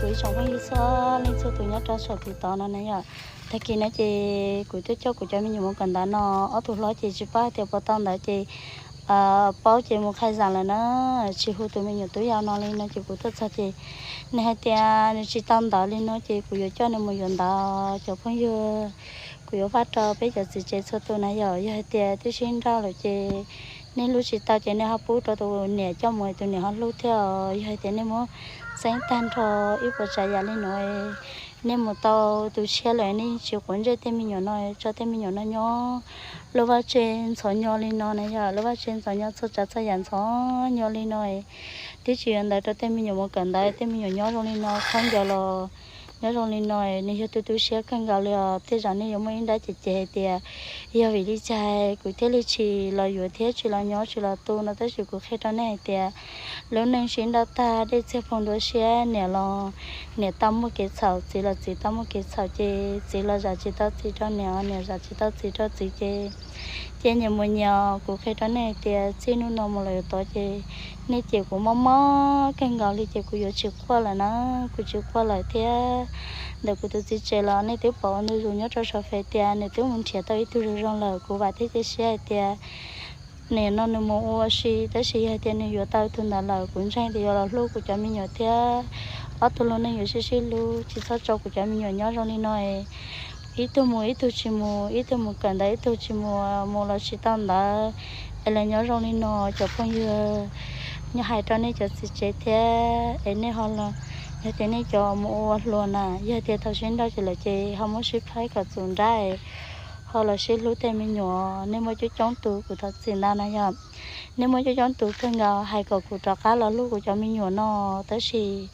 Ib tsoom phooj ywg txhua leej txhua tus nyob rau saum tiv tov no na yom. Tag kis no ces kuv tuaj coj kuv cov me nyuam mus kawm ntawv no, ob tug hlob ces tsis paub tias puas tau ntawv ces paub ces mus khai zam lawm na, tsis hu tus me nyuam tub yau no li no ces kuv tuaj txog ces nws hais tias nws tsis tau ntawv li no ces kuv yuav coj nws mus yuav ntawv cov phooj ywg. Kuv yuav faj rau peb cov txiv tsev txhua tus na yom. Yog hais tias twb sib nrauj lawm ces nej hlub tsis tau ces nej ho pub rau tus niam coj mus, tus niam ho hlub thiab. Yog hais tias nej muab xeeb tag nrho ib puas tsav yam li no, nej mus tau tus tshiab lawm nej tsis quav ntsej tej me nyuam no, tso tej me nyuam no nyob lub vaj tse ntxhov nyo li no na yom, lub vaj tse ntxhov nyo txhua tsav txhua yam ntxhov nyo li no. Twb tsis yuav ntawv rau tej me nyuam mus kawm ntawv, tej me nyuam nyob zoo li no, khaub ncaws los nyob zoo li no, nws yog tus tu siab kawg nkaus li os. Tej zaum nej yuav muaj ib nrab ces ces hais tias yog vim li cas kuv thiaj li tsis los yuav thiab tsis los nyob tsis los tu no, tab sis kuv qhia rau nej hais tias lub neej sib nrauj tag dej txiag phoov dua siab, niam los niam tau muaj kev txhaum, txiv los txiv tau muaj kev txhaum ces txiv los zam tsis tau txiv rau niam, niam zam tsis tau txiv rau txiv ces ces nyias mus nyias. Kuv qhia rau nej hais tias txij hnub no mus lawm yav tod ces nej cem kuv mob mob kawg nkaus li ces kuv yuav tsis quaj lawm na, kuv tsis quaj lawm thiab. Ntawm kuv tus txiv tsev los nej twb pom ua ntu zus nyob rau saum fej tias nws twb mus nrhiav tau ib tug zoo zoo lawm. Kuv vam thiab cia siab hais tias nim no nws mus ua si, tab sis yog tias nws yuav tau tus ntawd lawm kuv ntseeg tias yuav los hlub kuv cov me nyuam thiab ob tug lub neej yuav sib sib hlub, tsis txhob tso kuv cov me nyuam nyob zoo li no. Ib tug mus ib tug tsis mus, ib tug mus kawm ntawv ib tug tsis mus, mus los tsis tau ntawv, es lawv nyob zoo li no cov phooj ywg. Nyob hais rau nej cov txiv tsev thiab es nej ho los, yog tias nej cov mus ua hluas na, yog tias thaum sib nrauj ces lawm ces ho muab sib faib kom txus nrab, ho los sib hlub tej me nyuam. Nej muaj coob coob tus, kuv thov txim ntau na yom, nej muaj coob coob tus kawg nkaus hais kom kuv rov qab los hlub kuv cov me nyuam no, tab sis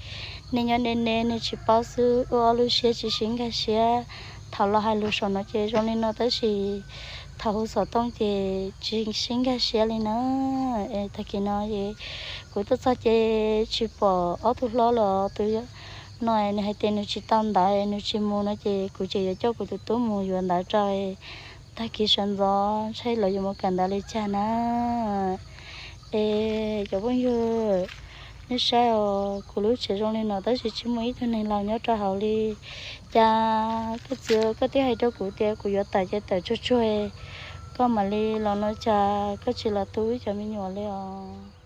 nej nyob deb deb nej tsis paub xwb, wb ob lub siab tsis sib nkag siab. Thaum los hais lus saum no ces zoo li no tab sis thaum hu xov tooj ces tsis sib nkag siab li na. Tag kis no kuv tuaj txog ces tsis pom ob tug hlob los tus no, nws hais tias nws tsis tau ntawv nws tsis mus no ces kuv tseem yuav coj kuv tus tub mus yuav ntawv rau. Tag kis sawv ntxov ntshai los yuav mus kawm ntawv li cas na. Es cov phooj ywg, nej saib os, kuv lub tsev zoo li no tab sis tsis muaj ib tug neeg laus nyob rau hauv li. Cas koj txiv koj twb hais rau kuv tias kuv yuav tawm ces tawm tsuag tsuag, koj mam li los no cas koj tsis los tu wb cov me nyuam li os?